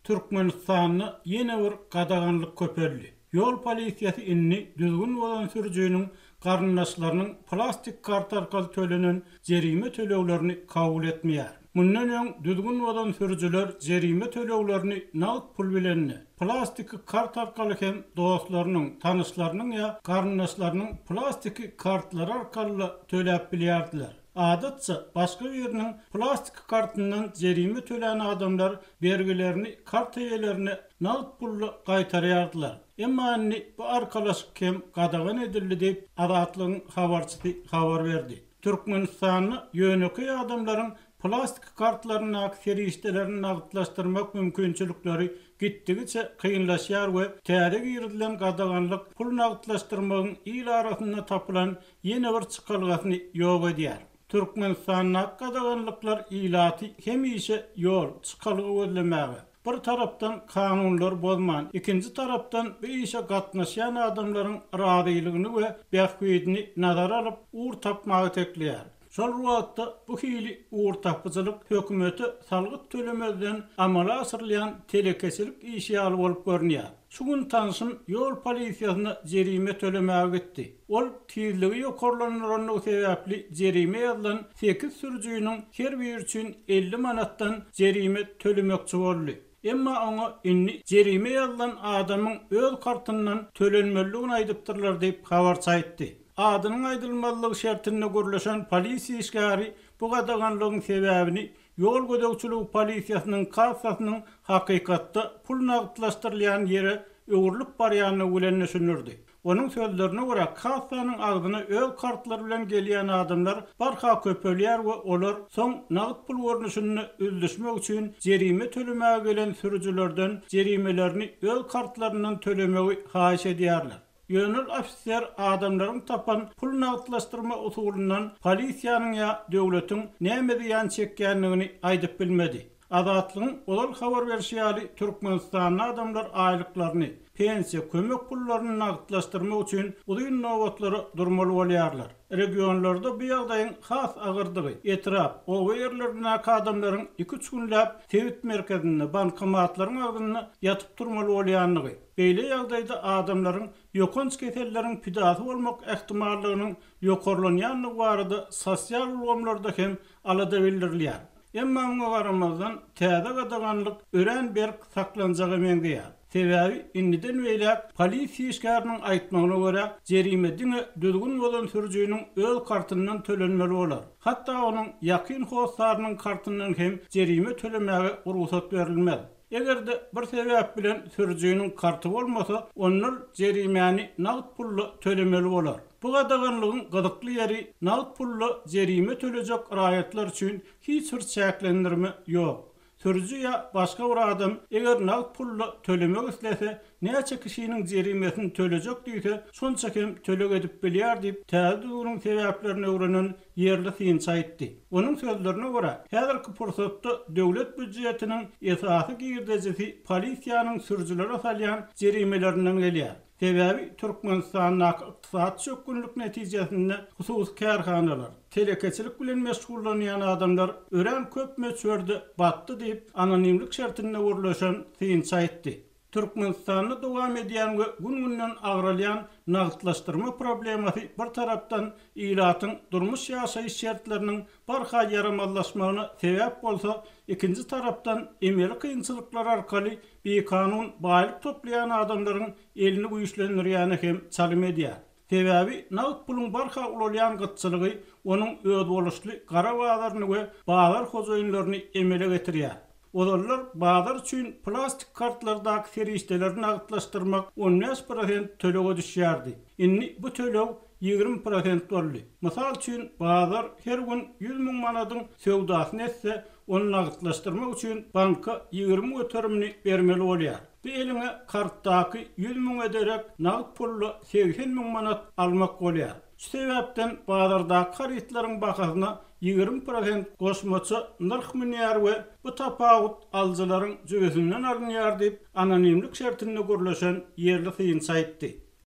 Türkmenistanda ýene bir gadaganlyk köpeldi. Ýol polisiýasy indi düzgün bozan sürüjiniň garyndaşlarynyň plastik karta arkaly tölenen jerime töleglerini kabul etmeýär. Mundan öň düzgün bozan sürüjiler jerime töleglerini nagt pul bilen-de, plastiki kart arkaly hem dostlarynyň, tanyşlarynyň ýa garyndaşlarynyň plastiki kartlary arkaly-da töläp bilýärdiler. Adatça, başga biriniň plastiki kartyndan jerime tölän adamlar bergilerini kart eýelerine nagt pulda gaýtarýardylar. Emma indi bu arkalaşyk hem gadagan edildi diýip, Azatlygyň habarçysy habar berdi. Türkmenistanda ýönekeý adamlaryň plastiki kartlaryndaky serişdelerini nagtlaşdyrmak mümkinçilikleri gitdigiçe kynlaşýar we täze girizilen gadaganlyk pul nagtlaşdyrmagyň il arasynda tapylan ýene bir çykalgasyny ýok edýär. Türkmenistandaky gadaganlyklar ilaty hemişe ýol, çykalga gözlemäge, bir tarapdan kanunlary bozman, ikinji tarapdan bu işe gatnaşýan adamlaryň razylygyny we bähbidini nazara alyp, ugur tapmaga itekleýär. Şol bir wagtda bu hili ugurtapyjylyk hökümete salgyt tölemezden amala aşyrylýan telekeçilik işi ýaly bolup görünýär. Şu gün tanşym ýol polisiýasyna jerime tölemäge gitdi. Ol tizligi ýokarlandyrandygy sebäpli jerime ýazylan sekiz sürüjiniň her biri üçin 50 manatdan jerime tölemekçi boldy. Emma oňa indi jerime ýazylan adamyň öz kartyndan tölenmelidigini aýdypdyrlar diýip, habarçy aýtdy. Adynyň aýdylmazlygy şertinde gürleşen polisiýa işgäri bu gadaganlygyň sebäbini ýol gözegçiligi polisiýasynyň kassasynyň hakykatda pul nagtlaşdyrylýan ýere öwrülip barýandygy bilen düşündirdi. Onuň sözlerine görä, kassanyň agzyna öz kartlary bilen gelýän adamlar barha köpelýär we olar soň nagt pul görnüşinde üzlüşmek üçin jerime tölemäge gelen sürüjilerden jerimelerini öz kartlaryndan tölemegi haýyş edýärler. Ýöne ol ofiser adamlaryň tapan pul nagtlaşdyrma usulyndan polisiýanyň ýa döwletiň näme zyýan çekýändigini aýdyp bilmedi. Azatlygyň ozal habar berşi ýaly, Türkmenistanda adamlar aýlyklaryny, pensiýa, kömek pullaryny nagtlaşdyrmak üçin uzyn nobatlara durmaly bolýarlar. Regionlarda bu ýagdaýyň has agyrdygy, etrap, oba ýerlerindäki adamlaryň iki-üç günläp sebit merkezinde, bankomatlaryň agzynda ýatyp-turmaly bolýandygy, beýle ýagdaýda adamlaryň ýokanç keselleriň pidasy bolmak ähtimallygynyň ýokarlanýandygy barada sosial ulgamlarda hem alada bildirilýär. Emma muňa garamazdan, täze gadaganlyk örän berk saklanjaga meňzeýär. Sebäbi indiden beýläk polisiýa işgäriniň aýtmagyna görä, jerime diňe düzgün bozan sürüjiniň öz kartyndan tölenmeli bolar. Hatda onuň ýakyn hossarynyň kartyndan hem jerime tölemäge rugsat berilmez. Eger-de bir sebäp bilen sürüjiniň karty bolmasa, onda ol jerimäni nagt pulda tölemeli bolar. Bu gadaganlygyň gyzykly ýeri, nagt pulda jerime tölejek raýatlar üçin hiç bir çäklendirme ýok. Sürüji ýa başga bir adam eger nagt pulda tölemek islese, näçe kişiniň jerimesini tölejek diýse, şonça hem töleg edip bilýär diýip, täze düzgüniň sebäplerini öwrenen ýerli synçy aýtdy. Onuň sözlerine görä, häzirki pursatda döwlet býujetiniň esasy girdejisi polisiýanyň sürüjilere salýan jerimelerinden gelýär. Sebäbi Türkmenistandaky ykdysady çökgünlik netijesinde hususy kärhanalar, telekeçilik bilen meşgullanýan adamlar örän köp möçberde batdy diýip, anonimlik şertinde gürleşen synçy aýtdy. Türkmenistanda dowam edýän we gün-günden agralýan nagtlaşdyrma problemasy bir tarapdan ilatyň durmuş-ýaşaýyş şertleriniň barha ýaramazlaşmagyna sebäp bolsa, ikinji tarapdan emeli kynçylyklar arkaly bikanun baýlyk toplaýan adamlaryň elini güýçlendirýäne hem çalym edýär. Sebäbi nagt puluň barha ulalýan gytçylygy onuň özboluşly gara bazaryny we bazar hojaýynlaryny emele getirýär. Ozallar bazar üçin plastik kartlardaky serişdeleri nagtlaşdyrmak 15 prosent tölege düşýärdi. Indi bu töleg 20 prosent boldy. Mysal üçin, bazar her gün 100 müň manadyň söwdasyny etse, ony nagtlaşdyrmak üçin banka 20 göterimini bermeli bolýar. Bu eliňe kartdaky 100 müňe derek nagt pulda 80 müň manat almak bolýar. Şu sebäpden bazardaky harytlaryň bahasyna 20 prosent goşmaça nyrh münýär we bu tapawut alyjylaryň jübüsinden alynýar diýip, anonimlik şertinde gürleşen ýerli synçy aýtdy.